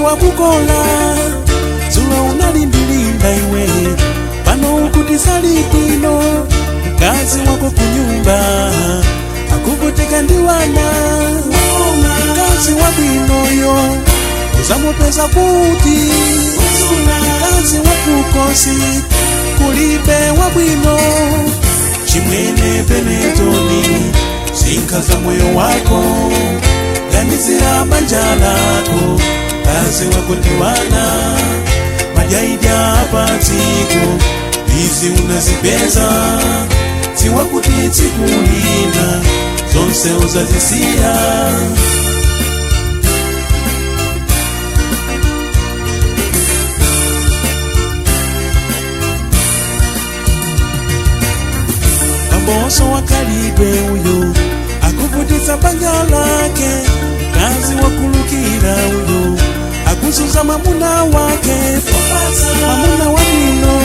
Wakukola dzulo unalindilinda iwe, pano ukuti sali bwino. Mkazi wako kunyumba akuvutika ndi wana. Mkazi wabwinoyo uzamupeza kuti? Mkazi wakukosi kulibe wabwino. Chimwene Penetoni, sinkha za moyo wako, ganizira banja lako, kazi wako ndi wana. Majaija patsiko izi unazipeza, dziwa kuti tsiku lina zonse uzazisiya. Pamboso wakalidwe uyu akuvutitsa banja lake, mkazi wakulukira uyu akuzuza mwamuna wake. Mwamuna wabwino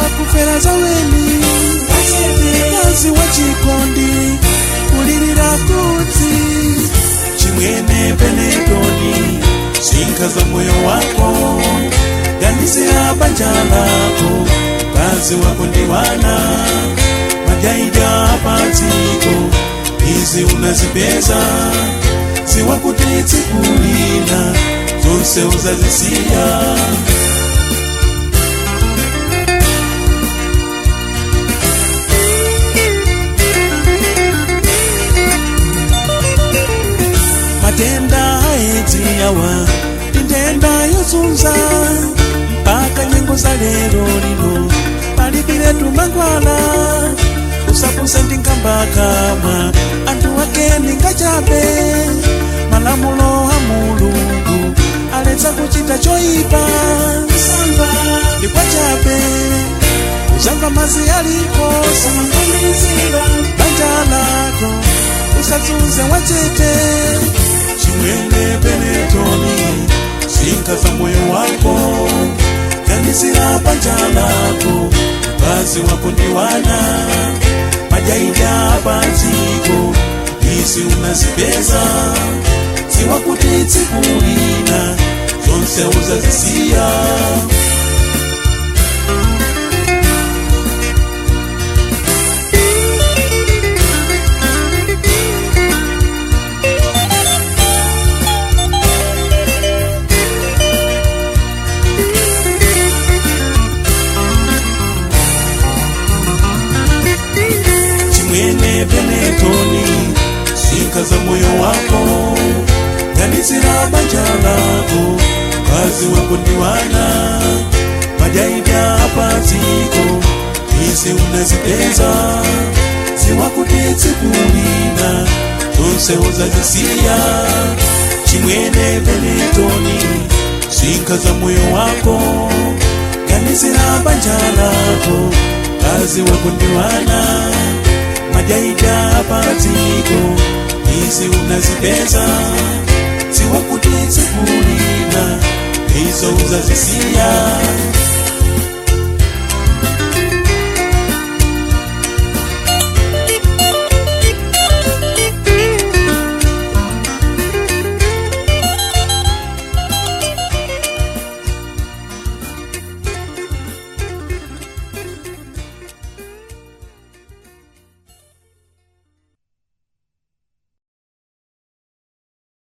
akufera zaweni, mkazi wa chikondi kulirira kuti. Chimwene Penetoni, sinkha za moyo wako, ganizira banja lako, kazi wako ndi wana. Majaija patsiko izi unazipeza, dziwa kuti tsiku lina zonse uzazisiya. Matenda aedzi awa ndenda yozunza, mpaka nyengo za lero lino palibiretu mankhwala. Usapuse ndinkambakamwa, anthu ake ndingachabe. Malamulo a Mulungu aletsa kuchita choyipa. Ndi kwachabe uzamva mazi alikosi. Banja lako usazunze wachete. Chimwene Penetoni, sinkha za moyo wako, ganizira banja lako, mkazi wako ndi wana. Majaija padziko izi unazipeza, dziwa kuti tsiku lina zonse uzazisiya. Chimwene Penetoni, sinkha za moyo wako, ganizira banja lako, mkazi wako ndi wana. Majaida padziko izi unazipeza, dziwa kuti tsiku lina zonse uzazisiya. Chimwene Penetoni, sinkha za moyo wako, ganizira banja lako, mkazi wako ndi wana. Majaida padziko izi unazipeza, dziwa kuti tsiku lina izo uzazisiya.